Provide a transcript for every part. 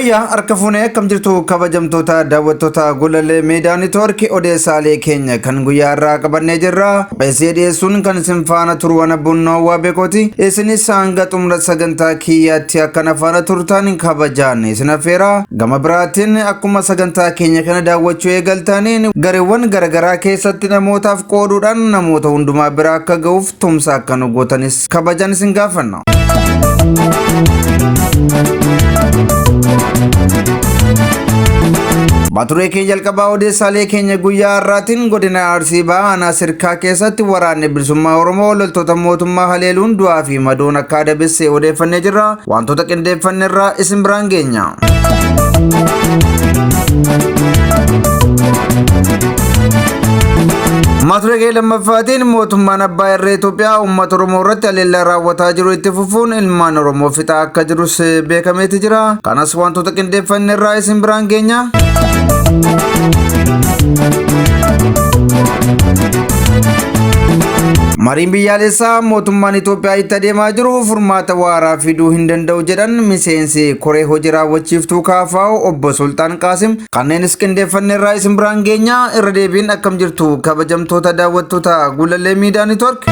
Yooyyaa harka fuunee akkam jirtu kabajamtoota daawwattoota Gulalee Miidiyaa Neetwoorkii odeessaalee keenya kan guyyaa irraa qabannee jirra. Qopheessee dhiyeessuun kan isin faana turu ana Bunnoo Waabekooti. Isinis hanga xumura sagantaa kiyyaatti akkana faana turtan kabajaan isin affeera. Gama biraatiin akkuma sagantaa keenya kana daawwachuu eegaltaniin gareewwan garaagaraa keessatti namootaaf qooduudhaan namoota hundumaa bira akka ga'uuf tumsa akka nu gootanis kabajaan isin gaafanna. Baturee keenya jalqabaa odeessaalee keenya guyyaa har'aatiin godina Arsii Bahaa aanaa Sirkaa keessatti waraanni bilisummaa Oromoo loltoota mootummaa haleeluun du'aa fi madoon akka adabesse odeeffannee jirra. Wantoota qindeeffanne irraa isin biraan geenya. Mata duree lammaffaatiin mootummaan abbaa irree Itoophiyaa uummata Oromoo irratti haleellaa raawwataa jiru itti fufuun ilmaan Oromoo fixaa akka jirus beekameeti jira. Kanas wantoota qindeeffanne irraa isin biraan geenya. Mariin biyyaalessaa mootummaan Itoophiyaa itti adeemaa jiru furmaata waaraa fiduu hin danda'u jedhan miseensi koree hojii raawwachiiftuu KFO obbo Sulxaan Qaasim. Kanneenis qindeeffanne irraa isin biraan geenya. Irra deebiin akkam jirtu kabajamtoota daawwattoota Gulalee Miidiyaa Neetwoork.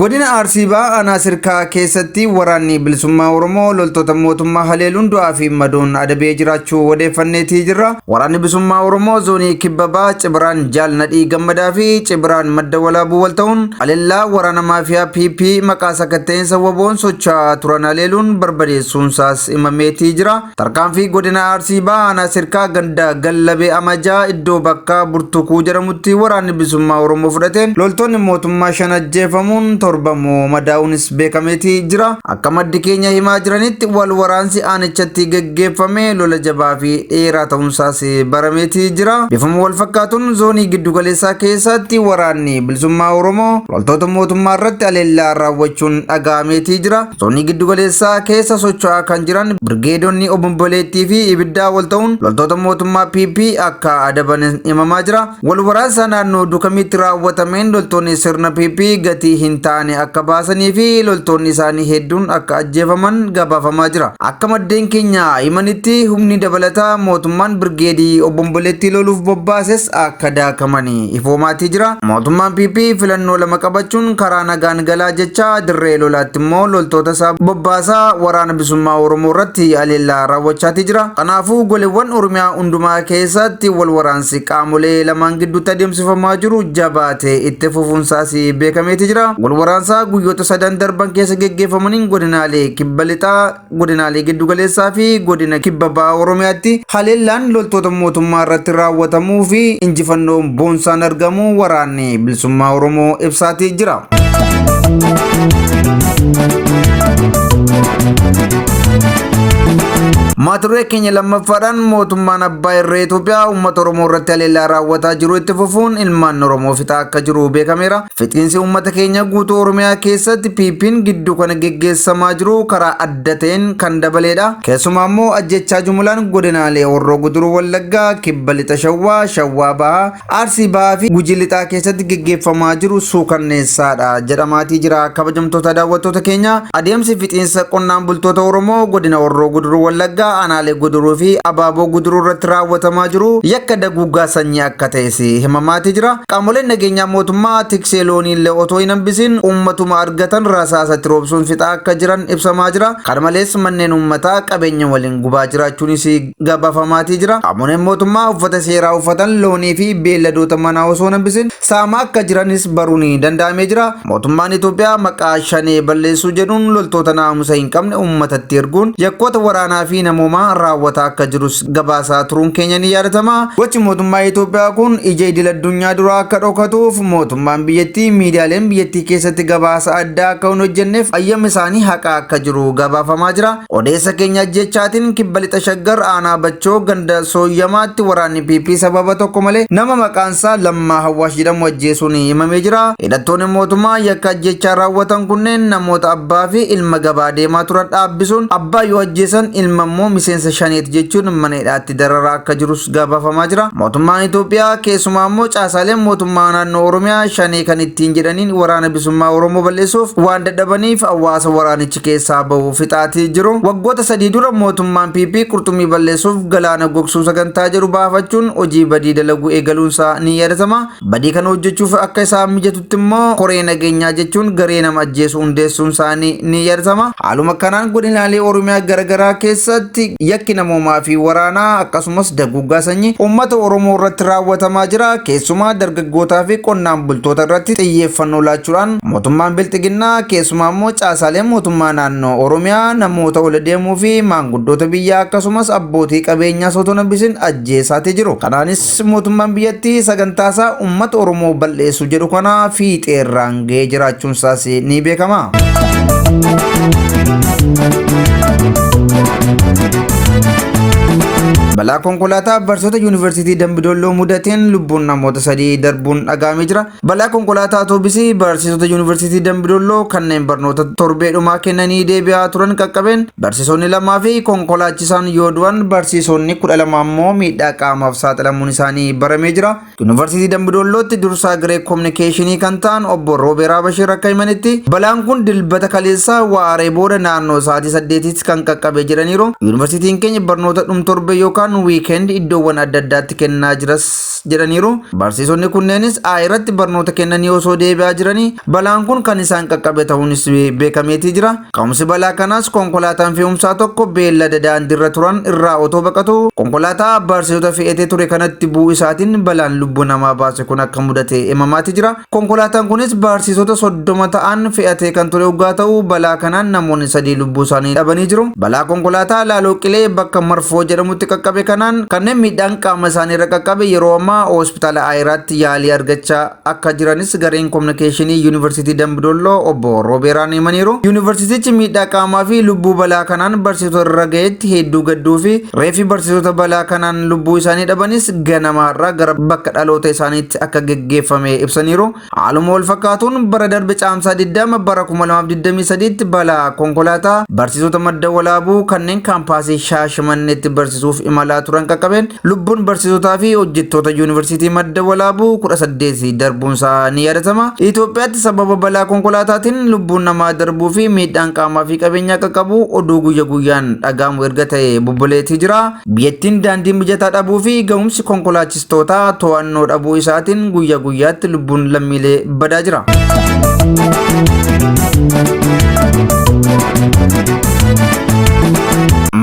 Godina Arsii Bahaa aanaa Sirkaa keessatti waraanni bilisummaa Oromoo loltoota mootummaa haleeluun du'aa fi madoon adabee jiraachuu odeeffanneetii jirra. Waraanni bilisummaa Oromoo zoonii Kibba Bahaa Cibiraan Jaal Nadhii Gammadaa fi Cibiraan Madda Walaabuu wal ta'uun haleellaa waraana maafiyaa PP maqaa sakatta'insa waboon socho'aa turan haleeluun barbadeessuunsaas himameetii jira. Tarkaanfii godina Arsii Bahaa aanaa Sirkaa ganda Gallabee Amajaa iddoo bakka Burtukuu jedhamutti waraanni bilisummaa Oromoo fudhateen loltoonni mootummaa 5 ajjeefamuun 7 immoo madaa'uunis beekameetii jira. Akka maddi keenya himaa jiranitti wal waraansi aanichatti geggeeffame lola jabaa fi dheeraa ta'uunsaas barameetii jira. Bifuma wal fakkaatuun zoonii giddugaleessaa keessatti waraanni bilisummaa Oromoo loltoota mootummaa irratti haleellaa raawwachuun dhaga'ameetii jira. Zoonii giddugaleessaa keessa socho'aa kan jiran birgeedonni obomboleettii fi ibiddaa wal ta'uun loltoota mootummaa PP akka adaban himamaa jira. Wal waraansa naannoo Dukamitti raawwatameen loltoonni sirna PP gatii hin taane akka baasanii fi loltoonni isaanii hedduun akka ajjeefaman gabaafamaa jira. Akka maddeen keenya himanitti humni dabalataa mootummaan birgeedii obomboleettii loluuf bobbaases akka daakaman ifoomaatii jira. Mootummaan PP filannoo lama qabachuun karaa nagaan galaa jecha dirree lolaatti immoo loltoota isaa bobbaasaa waraana bilisummaa Oromoo irratti haleellaa raawwachaatii jira. Kanaafuu goleewwan Oromiyaa hundumaa keessatti wal waraansi qaamolee lamaan gidduutti adeemsifamaa jiru jabaatee itti fufuunsaas beekameeti jira. Wal waraansaa guyyoota sadan darban keessa geggeeffamaniin godinaalee kibba lixaa, godinaalee giddugaleessaa fi godina kibba baha Oromiyaatti haleellaan loltoota mootummaa irratti raawwatamuu fi injifannoon boonsaan argamu waraanni bilisummaa Oromoo ibsaatii jira. Mata duree keenya lammaffaadhaan mootummaan abbaa irree Itoophiyaa uummata Oromoo irratti haleellaa raawwataa jiru itti fufuun ilmaan Oromoo fixaa akka jiru beekameera. Fixiinsi uummata keenya guutuu Oromiyaa keessatti PP'n gidduu kana geggeessamaa jiru karaa adda ta'een kan dabaleedha. Keessumaa immoo ajjechaa jumulaan godinaalee Horroo Guduruu Wallaggaa, Kibba Lixa Shawwaa, Shawwaa Bahaa, Arsii Bahaa fi Gujii Lixaa keessatti geggeeffamaa jiru suukanneessaadha jedhamaatii jira. Kabajamtoota daawwattoota keenya adeemsi fixiinsa qonnaan bultoota Oromoo godina Horroo Guduruu Wallaggaa aanaalee Guduruu fi Abaaboo Guduruu irratti raawwatamaa jiru yakka daguuggaa sanyii akka ta'es himamaatii jira. Qaamoleen nageenyaa mootummaa tiksee loonii illee otoo hin hambisin uummatuma argatan rasaasa itti roobsuun fixaa akka jiran ibsamaa jira. Kana malees manneen uummataa qabeenya waliin gubaa jiraachuunis gabaafamaatii jira. Qaamoleen mootummaa uffata seeraa uffatan loonii fi beelladoota manaa osoo hin hambisin saamaa akka jiranis baruun danda'amee jira. Mootummaan Itoophiyaa maqaa shanee balleessuu jedhuun loltoota naamusa hin qabne uummatatti erguun yakkoota waraanaa fi namoomaa raawwataa akka jirus gabaasaa turuun keenya ni yaadatama. Gochi mootummaa Itoophiyaa kun ija idil addunyaa duraa akka dhokatuuf mootummaan biyyattii miidiyaaleen biyyattii keessatti gabaasa addaa akka hin hojjenneef ayyama isaanii haqaa akka jiru gabaafamaa jira. Odeessa keenya ajjechaatiin kibba lixa Shaggar aanaa Bachoo ganda Sooyyamaatti waraanni PP sababa tokko malee nama maqaansaa Lammaa Hawwaash jedhamu ajjeesuun himamee jira. Hidhattoonni mootummaa yakka ajjechaa raawwatan kunneen namoota abbaa fi ilma gabaa deemaa turan dhaabbisuun abbaa yoo ajjeesan ilma immoo ammoo miseensa shaneeti jechuun mana hidhaatti dararaa akka jirus gabaafamaa jira. Mootummaan Itoophiyaa keessumaa ammoo caasaaleen mootummaa naannoo Oromiyaa shanee kan ittiin jedhaniin waraana bilisummaa Oromoo balleessuuf waan dadhabaniif hawaasa waraanichi keessaa bahu fixaatii jiru. Waggoota 3 dura mootummaan PP qurxummii balleessuuf galaana gogsuu sagantaa jedhu baafachuun hojii badii dalaguu eegaluunsaa ni yaadatama. Badii kana hojjechuuf akka isaan mijatutti immoo koree nageenyaa jechuun garee nama ajjeesu hundeessuun isaanii ni yaadatama. Haaluma kanaan godinaalee Oromiyaa garaagaraa keessatti yakki namoomaa fi waraanaa akkasumas daguuggaa sanyii uummata Oromoo irratti raawwatamaa jira. Keessumaa dargaggootaa fi qonnaan bultoota irratti xiyyeeffannoo laachuudhaan mootummaan Bilxiginnaa keessumaa immoo caasaaleen mootummaa naannoo Oromiyaa namoota ol deemuu fi maanguddoota biyyaa akkasumas abbootii qabeenyaa osoo hin hambisin ajjeesaatii jiru. Kanaanis mootummaan biyyattii sagantaasaa uummata Oromoo balleessu jedhu kana fiixeerraan ga'ee jiraachuun isaas ni beekama. Balaa konkolaataa barsiisota yuunivarsiitii Dambidolloo mudateen lubbuun namoota 3 darbuun dhaga'amee jira. Balaa konkolaataa atoobisii barsiisota yuunivarsiitii Dambidolloo kanneen barnoota torbee dhumaa kennanii deebi'aa turan qaqqabeen barsiisonni 2 fi konkolaachisaan yoo du'an barsiisonni 12 ammoo miidhaa qaamaaf saaxilamuun isaanii baramee jira. Yuunivarsiitii Dambidollootti dursaa garee kominikeeshinii kan ta'an obbo Roobeeraa Bashir akka himanitti balaan kun dilbata kaleessaa waaree booda naannoo sa'aatii 8tti kan qaqqabe jedhaniiru. Yuunivarsiitiin keenya barnoota dhum-torbe yookaan weekend iddoowwan adda addaatti kennaa jiras jedhaniiru. Barsiisonni kunneenis A irratti barnoota kennanii osoo deebi'aa jiranii balaan kun kan isaan qaqqabe ta'uunis beekameetii jira. Ka'umsi balaa kanaas konkolaataan fe'umsaa tokko beellada daandiirra turan irraa otoo baqatu konkolaataa barsiisota fe'atee ture kanatti bu'uu isaatiin balaan lubbuu namaa baase kun akka mudate himamaati jira. Konkolaataan kunis barsiisota 30 ta'an fe'atee kan ture hoggaa ta'u balaa kanaan namoonni 3 lubbuu isaanii dhabanii jiru. Balaa konkolaataa Laaloo Qilee bakka Marfoo jedhamutti qaqqabe kanaan kanneen miidhaan qaama isaanii irra qaqqabe yeroo ammaa hospitaala Ayiraatti yaalii argachaa akka jiranis gareen kominikeeshinii Yuunivarsiitii Dambidolloo obbo Roobeeraan himaniiru. Yuunivarsiitichi miidhaa qaamaa fi lubbuu balaa kanaan barsiisota irra ga'etti hedduu gadduu fi reeffi barsiisota balaa kanaan lubbuu isaanii dhabanis ganama har'aa gara bakka dhaloota isaaniitti akka geggeeffame ibsaniiru. Haaluma wal fakkaatuun bara darbe caamsaa 20 bara 2023tti balaa konkolaataa barsiisota madda walaabuu kanneen kaampaasii Shaashimanneetti barsiisuuf imalaa turan qaqqabeen lubbuun barsiisotaa fi hojjettoota yuunivarsiitii madda walaabuu 18 darbuunsaa ni yaadatama. Itoophiyaatti sababa balaa konkolaataatiin lubbuun namaa darbuu fi miidhaan qaamaa fi qabeenyaa qaqqabu oduu guyya guyyaan dhaga'amu erga ta'e bubbuleetii jira. Biyyattiin daandii mijataa dhabuu fi ga'umsi konkolaachistootaa to'annoo dhabuu isaatiin guyya guyyaatti lubbuun lammiilee badaa jira.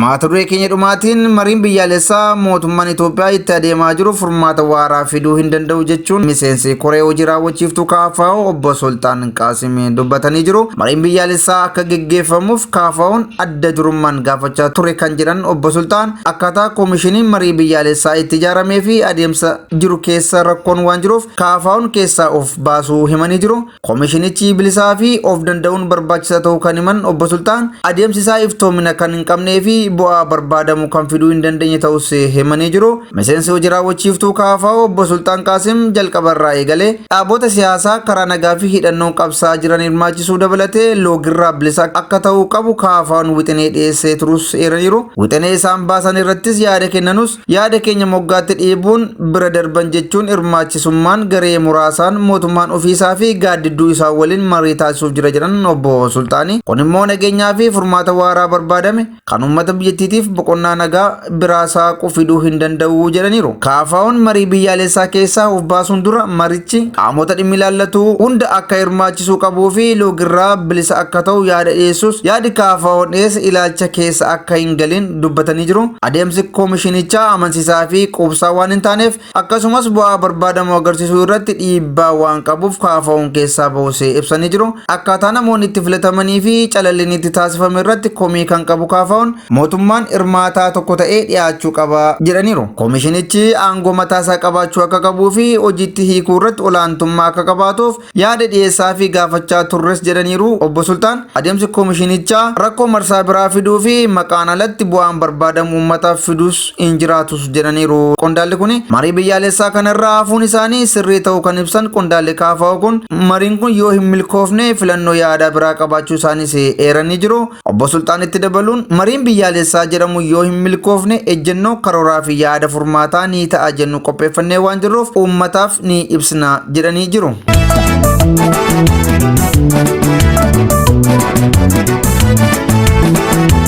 Mata duree keenya dhumaatiin mariin biyyaalessaa mootummaan Itoophiyaa itti adeemaa jiru furmaata waaraa fiduu hin danda'u jechuun miseensi koree hojii raawwachiiftuu KFO obbo Sultaan Qaasim dubbatanii jiru. Mariin biyyaalessaa akka geggeeffamuuf KFO'n adda durummaan gaafachaa ture kan jedhan obbo Sultaan akkaataa koomishiniin marii biyyaalessaa itti ijaaramee fi adeemsa jiru keessa rakkoon waan jiruuf KFO'n keessaa of baasuu himanii jiru. Koomishinichi bilisaa fi of danda'uun barbaachisaa ta'uu kan himan obbo Sultaan adeemsi isaa iftoomina kan hin qabnee fi bu'aa barbaadamu kan fiduu hin dandeenye ta'us himanii jiru. Miseensi hojii raawwachiiftuu KFO obbo Sultaan Qaasim jalqaba irraa eegalee dhaabota siyaasaa karaa nagaa fi hidhannoon qabsaa jiran hirmaachisuu dabalatee loogirraa bilisa akka ta'uu qabu KFO'n wixinee dhiyeessee turus eeraniiru. Wixinee isaan baasan irrattis yaada kennanus yaada keenya moggaatti dhiibuun bira darban jechuun hirmaachisummaan garee muraasaan mootummaan ofiisaa fi gaaddidduu isaa waliin marii taasisuuf jira jedhan obbo Sultaani. Kun immoo nageenyaa fi furmaata waaraa barbaadame kan uummata biyyattiitiif boqonnaa nagaa biraa saaqu fiduu hin danda'u jedhaniiru. KFO'n marii biyyaalessaa keessaa of baasuun dura marichi qaamota dhimmi ilaallatu hunda akka hirmaachisuu qabuu fi loogirraa bilisa akka ta'u yaada dhiyeessus yaadi KFO'n dhiyeesse ilaalcha keessa akka hin galin dubbatanii jiru. Adeemsi koomishinichaa amansiisaa fi quubsaa waan hin taaneef akkasumas bu'aa barbaadamu agarsiisuu irratti dhiibbaa waan qabuuf KFO'n keessaa bahus ibsanii jiru. Akkaataa namoonni itti filatamanii fi calalliin itti taasifame irratti komii kan qabu KFO'n mootummaan hirmaataa tokko ta'ee dhiyaachuu qaba jedhaniiru. Koomishinichi aangoo mataasaa qabaachuu akka qabuu fi hojiitti hiikuu irratti olaantummaa akka qabaatuuf yaada dhiyeessaa fi gaafachaa turres jedhaniiru obbo Sultaan. Adeemsi koomishinichaa rakkoo marsaa biraa fiduu fi maqaan alatti bu'aan barbaadamu uummataaf fidus hin jiraatus jedhaniiru. Qondaalli kun marii biyyaalessaa kanarraa hafuun isaanii sirrii ta'uu kan ibsan qondaalli KFO kun mariin kun yoo hin milkoofne filannoo yaadaa biraa qabaachuu isaaniis eeranii jiru. Obbo Sultaan itti dabaluun mariin biyyaalessaa Biyyaalessaa jedhamu yoo hin milkoofne ejjennoo karooraa fi yaada furmaataa ni ta'a jennu qopheeffannee waan jirruuf uummataaf ni ibsina jedhanii jiru.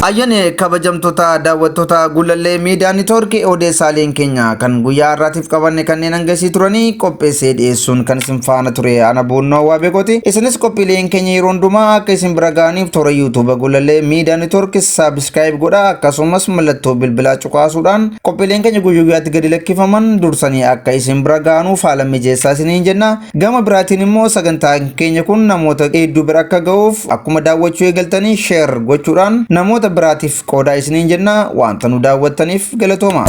Ayyane kabajamtoota daawwattoota Gullallee Miidiyaa Niitoorkii, odeessaaleen keenya kan guyyaa har'aatiif qabanne kanneen hangasii turanii. Qopheessee dhiyeessuun kan isin faana ture ana Boonnoo Waabeekooti. Isinis qophiileen keenya yeroo hundumaa akka isin bira ga'aniif toora YouTube Gullallee Miidiyaa Niitoorkii subscribe godhaa, akkasumas mallattoo bilbilaa cuqaasuudhaan qophiileen keenya guyyaa guyyaatti gadi lakkifaman dursanii akka isin bira ga'anuuf haala mijeessaa isiniin jenna. Gama biraatiin immoo sagantaan keenya kun namoota hedduu bira akka ga'uuf akkuma daawwachuu eegaltanii share gochuudhaan namoota biraatiif qoodaa isiniin jenna. Wanta nu daawwattaniif galatooma.